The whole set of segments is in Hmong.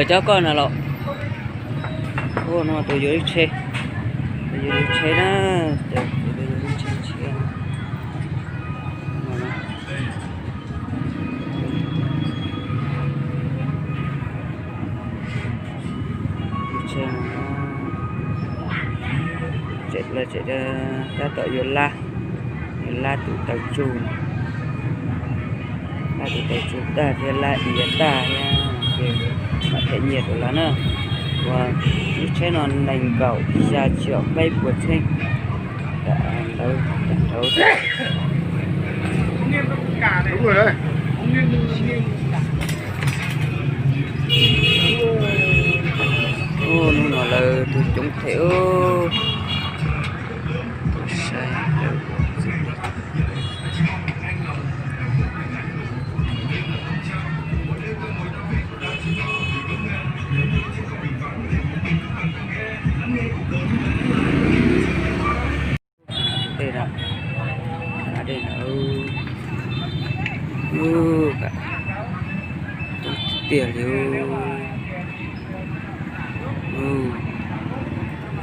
Cov koj na los. Ua no tus yuav lub tsheb, tus yuav lub tsheb na, ces tus yuav lub tsheb tshiab. Lub tsheb no, tseem lawv tseem tab tom yuav lab, yuav lab tus taw tsug, lab tus taw tsug tag thiab lab iav tag thiab, ces mam them nyiaj rau lawv na. Uas lub tsheb no nees nkaum xya triệu peb puas txheej. Ntawd, ntawd. Hnub no lawv tuaj coob thiab. Tuaj saib lawv ua txiv neej. Dej na, dej na, coob tiag tiag li.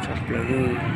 Tshaj plaws li.